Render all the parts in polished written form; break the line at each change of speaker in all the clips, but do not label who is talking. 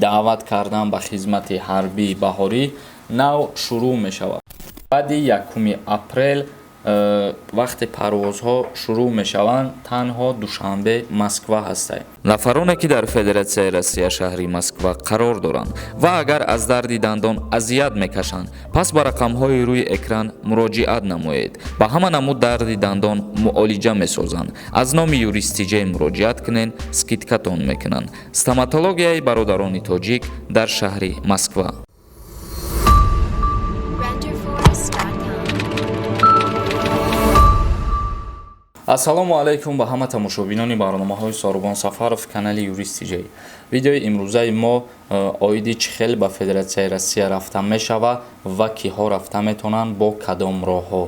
Даъват кардан ба хизмати ҳарбии баҳорӣ нав шурӯъ мешавад. Баъди 1 апрел, вақте парвозҳо шурӯъ мешаванд, танҳо Душанбе Москва ҳастанд. Нафароне, ки дар Федератсияи Россия, шаҳри Москва қарор доранд ва агар аз дарди дандон азият мекашанд, пас ба рақамҳои рӯи экран муроҷиат намоед. Ба ҳама намуд дарди дандон муолиҷа месозанд. Аз номи Юристиҷей муроҷиат кунед, скидка тон мекунанд. Стоматологияи бародарони тоҷик дар шаҳри Москва.
Renderforest.com.
Ассалому алайкум ба ҳама тамошобинони барномаҳои Сорубон Сафаров, канали Юристиҷей. Видеои имрӯзаи мо оиди чӣ хел ба Федератсияи Россия рафта мешава ва киҳо рафта метавонанд, бо кадом роҳҳо.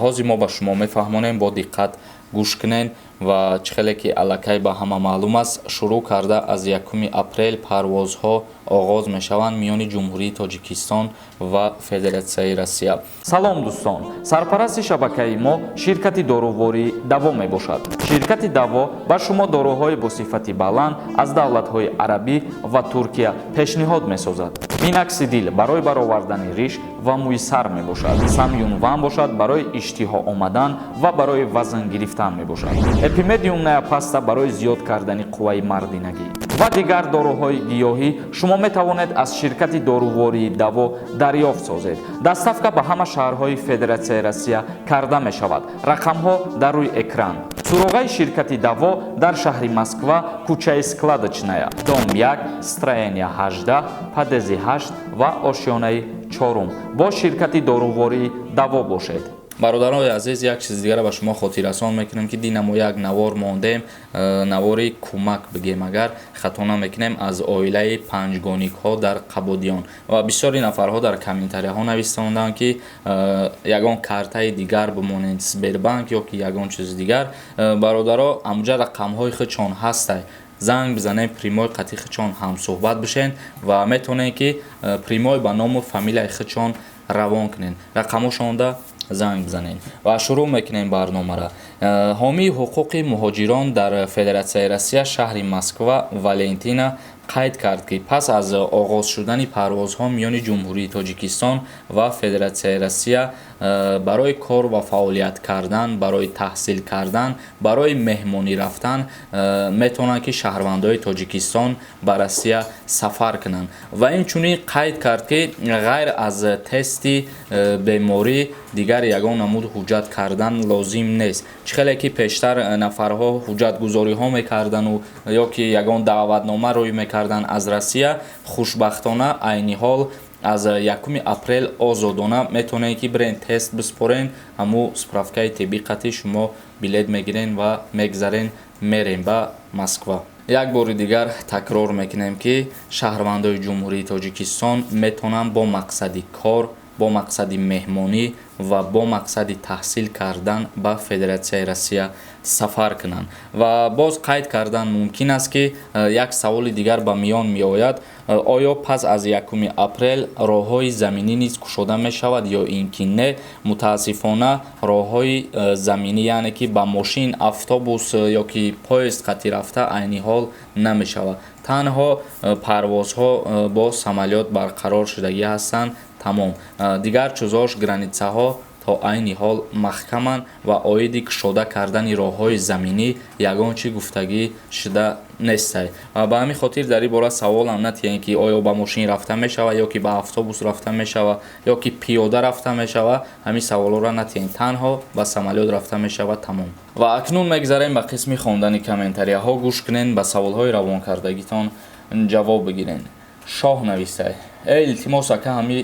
Ҳозир мо ба шумо мефаҳмонем, бо диққат гӯш кунед. Ва чӣ хеле ки аллакай ба ҳама маълум аст, шурӯъ карда аз 1 апрел парвозҳо оғоз мешаванд миёни Ҷумҳурии Тоҷикистон ва Федератсияи Россия. Салом, дӯстон! Сарпарасти шабакаи мо ширкати дорувории Даво мебошад. Ширкати Даво ба шумо доруҳои бо сифати баланд аз давлатҳои арабӣ ва Туркия пешниҳод месозад. Миноксидил барои баровардани риш ва мӯи сар мебошад, Самюнван бошад, барои иштиҳо омадан ва барои вазн гирифтан мебошад, эпимедиумная паста барои зиёд кардани қувваи мардинагӣ ва дигар доруҳои гиёҳӣ шумо метавонед аз ширкати дорувории Даво дарёфт созед. Доставка ба ҳама шаҳрҳои Федератсияи Россия карда мешавад. Рақамҳо дар рӯи экран. Суроғаи ширкати Даво дар шаҳри Москва, кӯчаи Складочная, дом 1, строение 18, подъезд и 8 ва ошёнаи чорум. Бо ширкати дорувории Даво бошед. Бародарони азиз, як чизи дигарро ба шумо хотиррасон мекунем, ки дина мо як навор мондем, навори кӯмак бигем, агар хато намекунем, аз оилаи панҷгоникҳо дар Қабодиён. Ва бисёри нафарҳо дар комментарияҳо навистонданд, ки ягон картаи дигар бимонед, Сбербанк ё ки ягон чизи дигар. Бародаро, амуҷа рақамҳои худшон ҳастай, занг бизанед, прямой қати худшон ҳамсӯҳбат бишен ва метавонед, ки прямой ба ному фамилияи худшон равон кунед. Рақамҳошонда занг бизанед. Ва шурӯъ мекунем барномара. Ҳомии ҳуқуқи муҳоҷирон дар Федератсияи Россия, шаҳри Москва, Валентина қайд кард, ки пас аз оғоз шудани парвозҳо миёни Ҷумҳурии Тоҷикистон ва Федератсияи Россия барои кор ва фаъолият кардан, барои таҳсил кардан, барои меҳмонӣ рафтан метавонанд, ки шаҳрвандои Тоҷикистон ба Россия сафар кунанд. Ва инчунин қайд кард, ки ғайр аз тести беморӣ дигар ягон намуд ҳуҷҷат кардан лозим нест. Чӣ хеле ки пештар нафарҳо ҳуҷҷатгузориҳо мекардану ё ки ягон даъватнома рӯй мекарданд аз Россия, хушбахтона, айни ҳол аз 1 апрел озодона метавонед, ки бирен, тест биспорен, ҳамун справка и тиббӣ қати шумо билет мегирен ва мегзарен, мерем ба Москва. Як бори дигар такрор мекунем, ки шаҳрвандои Ҷумҳурии Тоҷикистон метавонанд бо мақсади кор, бо мақсади меҳмонӣ ва бо мақсади таҳсил кардан ба Федератсияи Россия сафар кунанд. Ва боз қайд кардан мумкин аст, ки як саволи дигар ба миён меояд: оё пас аз 1 апрел роҳҳои заминӣ низ кушода мешавад ё ин ки не? Мутаассифона, роҳҳои заминӣ, яъне ки ба мошин, автобус ё ки поезд қати рафта, айни ҳол намешавад. Танҳо парвозҳо бо самолёт барқарор шудагӣ ҳастанд, тамом. Дигар чизош, граница ҳо то айни ҳол маҳкаманд ва оиди кушода кардани роҳҳои заминӣ ягон чӣ гуфтагӣ шуда нестай. Ва ба ҳамин хотир дар ин бора саволам натиҳем, ки оё ба мошин рафта мешава ё ки ба автобус рафта мешава ё ки пиёда рафта мешава. Ҳамин саволҳоро натиҳем, танҳо ба самолёт рафта мешава, тамом. Ва акнун мегзарем ба қисми хондани комментарияҳо. Гӯш кунед, ба саволҳои равонкардагитон ҷавоб бигиред. Шоҳ навистай: «Э, илтимос, ака, ҳами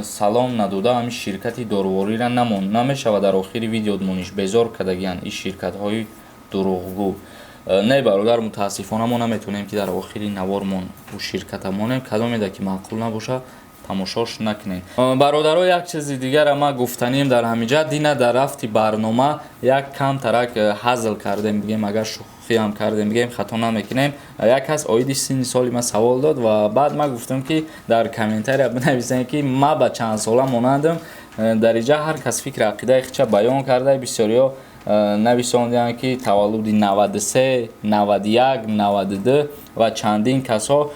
салом надода ҳами ширкати дорувориро намон, намешава дар охири видео мониш, безор кардагиянд ин ширкатҳои дурӯғгӯ». Не, бародар, мутаассифона, мо наметавонем, ки дар охири навормон ӯ ширката монем. Кадомеда ки маъқул набоша, тамошош накунед. Бародаро, як чизи дигара ма гуфтанем дар ҳамиҷа. Дина дар рафти барнома як камтарак ҳазл кардем, бигем, агар шӯхиам кардем, бигем, хато намекунем. Як кас оиди синни соли ма савол дод ва баъд ма гуфтам, ки дар комментария бинависем, ки ма ба чанд сола монандам. Дар инҷа ҳар кас фикри ақидаи худша баён карда, бисёриҳо Нависондианд, ки таваллуди 93, 91, 92 ва чандин касҳо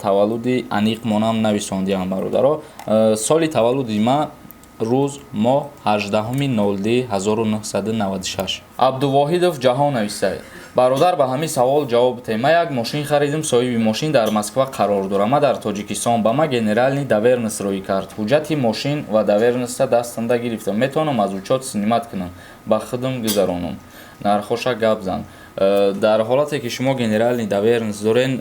таваллуди аниқ монам нависондианд. Бародаро, соли таваллуди ман, рӯз, моҳ 18.02.1996. Абдувоҳидов Ҷаҳон нависад: бародар, ба ҳамин савол ҷавоб бидиҳед. Ман як мошин харидим, соҳиби мошин дар Москва қарор дорам, ман дар Тоҷикистон. Ба ман генеральный доверенность роӣ кард. Ҳуҷҷати мошин ва доверенность а дастамда гирифтам. Метавонам аз учёт снимать кунам, ба худам гузаронам? Нархоша гап зан. Дар ҳолате ки шумо генеральный доверенность дорен,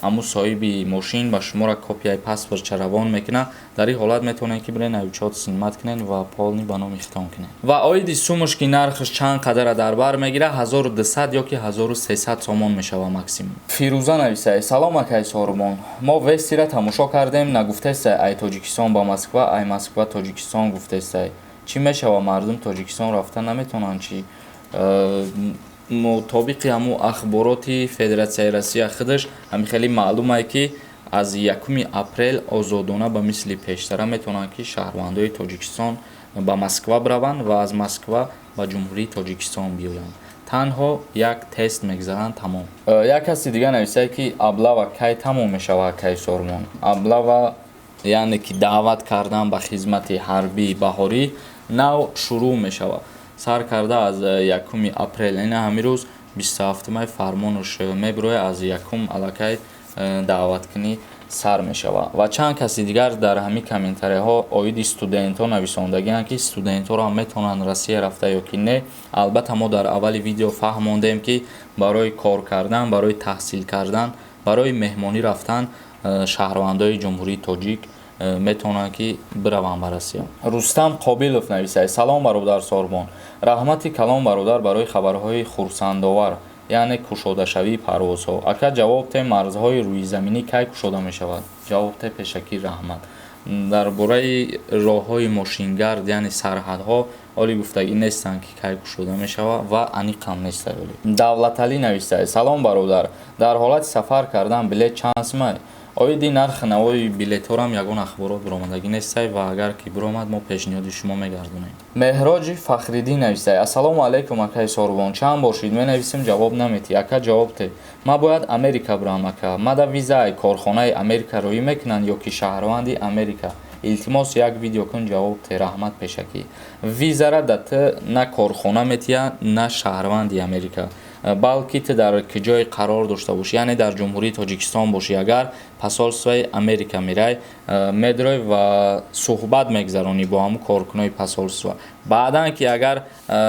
аму соҳиби мошин ба шуморо копияи паспортча равон мекунад. Дар ин ҳолат метавонед, ки бирен, учёт снимать кунед ва полный ба номи хитон кунед. Ва оиди сумуш, ки нархаш чанд қадара дар бар мегирад, 1200 ё ки 1300 сомон мешавад максимум. Фирӯза нависае: салом, акай Сорубон, мо Вестира тамошо кардем, нагуфтестай ай Тоҷикистон ба Москва, ай Москва Тоҷикистон гуфтестай. Чӣ мешава, мардум Тоҷикистон рафта наметавонанд чӣ? Мутобиқи ҳамун ахбороти Федератсияи Россия худаш ҳамин хеле маълумае, ки аз 1 апрел озодона ба мисли пештара метавонанд, ки шаҳрвандои Тоҷикистон ба Москва бираванд ва аз Москва ба Ҷумҳурии Тоҷикистон биёянд. Танҳо як тест мегзаранд, тамом. Як каси дига нависае, ки облава кай тамом мешавад, кай Сормон? Облава, яъне ки даъват кардан ба хизмати ҳарбии баҳорӣ, нав шурӯъ мешавад, сар карда аз 1 апрел. Ина ҳамин рӯз 27-май фармонаш мебирояд, аз якум аллакай даъваткунӣ сар мешавад. Ва чанд каси дигар дар ҳамин комментарияҳо оиди студентҳо нависондагианд, ки студентҳоро ҳам метавонанд Россия рафта ё ки не. Албатта, мо дар аввали видео фаҳмондем, ки барои кор кардан, барои таҳсил кардан, барои меҳмонӣ рафтан шаҳрвандои Ҷумҳурии Тоҷик метавонанд, ки бираванд ба Россия. Рустам Қобилов нависад: салом, бародар Сорбон, раҳмати калон, бародар, барои хабарҳои хурсандовар, яъне кушодашавии парвозҳо. Ака, ҷавоб те, марзҳои рӯизаминӣ кай кушода мешавад? Ҷавоб те, пешакӣ раҳмат. Дар бораи роҳҳои мошингард, яъне сарҳадҳо, ҳоли гуфтагӣ нестанд, ки кай кушода мешавад ва аниқам неста ҳоли. Давлаталӣ нависад: салом, бародар, дар ҳолати сафар кардан билет чанд сумай? Оиди нархи навои билетҳорам ягон ахборот биромадагӣ нестай ва агар ки биромад, мо пешниҳоди шумо мегардонем. Меҳроҷи Фахриддин навистай: ассалому алайкум, акаи Сорбон, чанд бошид менависем, ҷавоб наметӣ. Ака, ҷавоб те, ман бояд Америка бирам. Ака, мада визаи корхонаи Америка роӣ мекунанд ё ки шаҳрванди Америка? Илтимос, як видео кун, ҷавоб те, раҳмат пешакӣ. Визара да ту на корхона метиҳад, на шаҳрванди Америка, балки ту дар куҷое қарор дошта бошӣ, яъне дар Ҷумҳурии Тоҷикистон бошӣ, агар посольствои Америка мирай, медрой ва суҳбат мегзаронӣ бо ҳамун коркунои посольство. Баъдан ки агар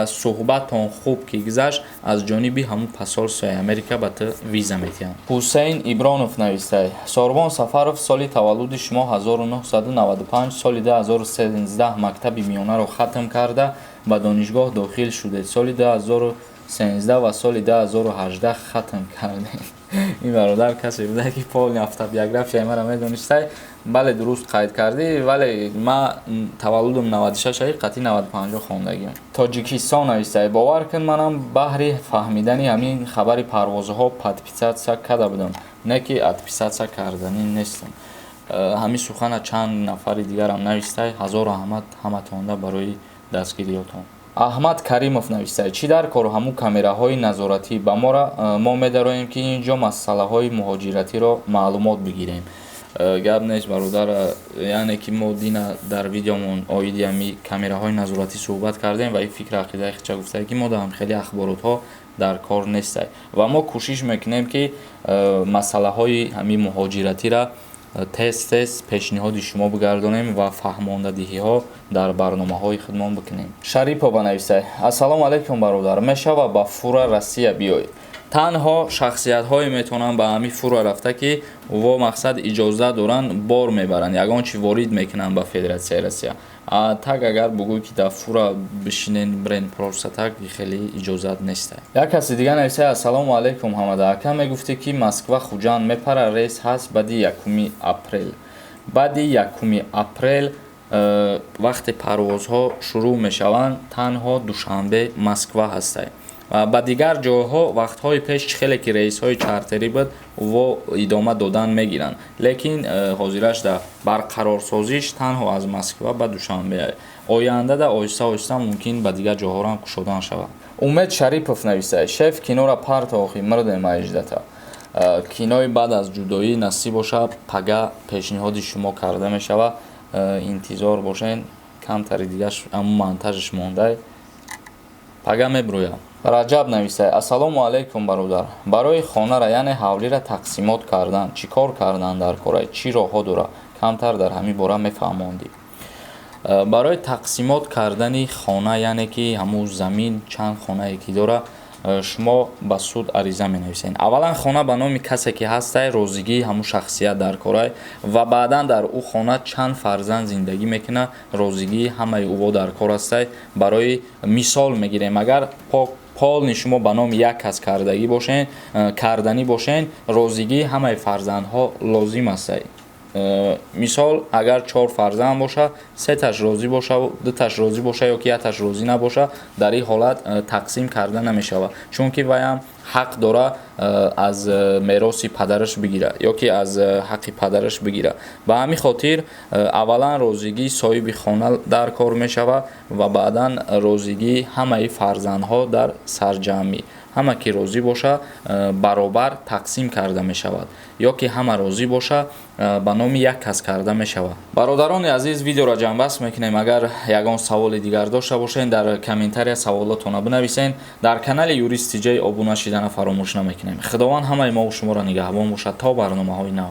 суҳбатон хуб ки гузашт, аз ҷониби ҳамун посольствои Америка ба ту виза метиҳанд. Ҳусейн Ибронов навистай: Сорбон Сафаров, соли таваллуди шумо 1995, соли 2013 мактаби миёнаро хатм карда, ба донишгоҳ дохил шудед, соли 2013 ва соли 2018 хатм кардем. Ин бародар касе буда, ки полный автобиографияи маро медонистай. Бале, дуруст қайд кардӣ, вале ма таваллудам 96 аи, қатъи 95 хондагиам. Тоҷикистон навистай: бовар кун, манам баҳри фаҳмидани ҳамин хабари парвозҳо подписаться карда будам, не ки отписаться карданӣ нестам. Ҳамин сухана чанд нафари дигарам навистай. Ҳазор раҳмат ҳаматонда барои дастгириётон. Аҳмад Каримов нависад: чӣ дар кор ҳамун камераҳои назоратӣ ба мора? Мо медароем, ки ин ҷо масъалаҳои муҳоҷиратиро маълумот бигирем. Гап нест, бародар, яъне ки мо дина дар видеомон оиди ҳами камераҳои назоратӣ суҳбат кардем ва ин фикр ақидаи хича гуфтае, ки мо дар хеле ахборотҳо дар кор нестай ва мо кӯшиш мекунем, ки масъалаҳои ҳамин муҳоҷиратира тез тез пешниҳоди шумо бигардонем ва фаҳмондадиҳиҳо дар барномаҳои худмон бикунем. Шарипова нависай: ассалому алайкум, бародар, мешава ба фура Россия биёй? Танҳо шахсиятҳое метавонанд ба ҳамин фура рафта, ки во мақсад иҷозат доранд, бор мебаранд, ягон чи ворид мекунанд ба Федератсияи Россия. А так агар бугӯй, ки дар фура бишинен, брен, просто так хеле иҷозат неста. Як каси дига нависай: ассалому алайкум, ҳамада ака, мегуфтӣ, ки Москва Хуҷанд мепара, рейс ҳаст баъди 1 апрел. Баъди 1 апрел вақте парвозҳо шурӯъ мешаванд, танҳо Душанбе Москва ҳастай. Ба дигар ҷойҳо вақтҳои пеш чӣ хеле ки рейсҳои чартерӣ буд, во идома додан мегиранд, лекин ҳозираш дар барқарорсозиш танҳо аз Москва ба Душанбе. Ояндада оҳиста оҳиста мумкин ба дигар ҷойҳоро ҳам кушодан шавад. Умед Шарипов нависад: «Шеф, кинора парта, охи мирдем аҷдата». Кинои «Баъд аз ҷудоӣ» насиб боша, пага пешниҳоди шумо карда мешавад, интизор бошен. Камтари дигаш, аму монтажаш мондай, пага мебурӯям. Раҷаб нависад: «Ассалому алайкум, бародар. Барои хонара, яъне ҳавлира тақсимот кардан чӣ кор кардан дар кора, чӣ роҳҳо дора? Камтар дар ҳамин бора мефаҳмондӣ». Барои тақсимот кардани хона, яъне ки ҳамун замин чанд хонае ки дора, шумо ба суд ариза менависед. Аввалан, хона ба номи касе ки ҳастай, розигии ҳамун шахсият дар корай ва баъдан дар ӯ хона чанд фарзанд зиндагӣ мекунад, розигии ҳамаи ӯво дар кор ҳастай. Барои мисол мегирем, агар полный шумо ба номи як кас кардагӣ бошен, карданӣ бошен, розигии ҳамаи фарзандҳо лозим ҳастай. Мисол, агар чор фарзанд боша, сеташ розӣ боша, дуташ розӣ боша ё ки якташ розӣ набоша, дар ин ҳолат тақсим карда намешавад, чунки вайам ҳақ дора аз мероси падараш бигира ё ки аз ҳаққи падараш бигира. Ба ҳамин хотир аввалан розигии соҳиби хона дар кор мешавад ва баъдан розигии ҳамаи фарзандҳо дар сарҷамъӣ. Ҳама ки розӣ боша, баробар тақсим карда мешавад, ё ки ҳама розӣ боша, ба номи як кас карда мешавад. Бародарони азиз, видеоро ҷамъбаст мекунем. Агар ягон саволи дигар дошта бошед, дар комментария саволотонро бинависед. Дар канали Юрист Тиҷай обуна шидана фаромӯш намекунем. Худованд ҳамаи мову шуморо нигаҳбон бошад то барномаҳои нав.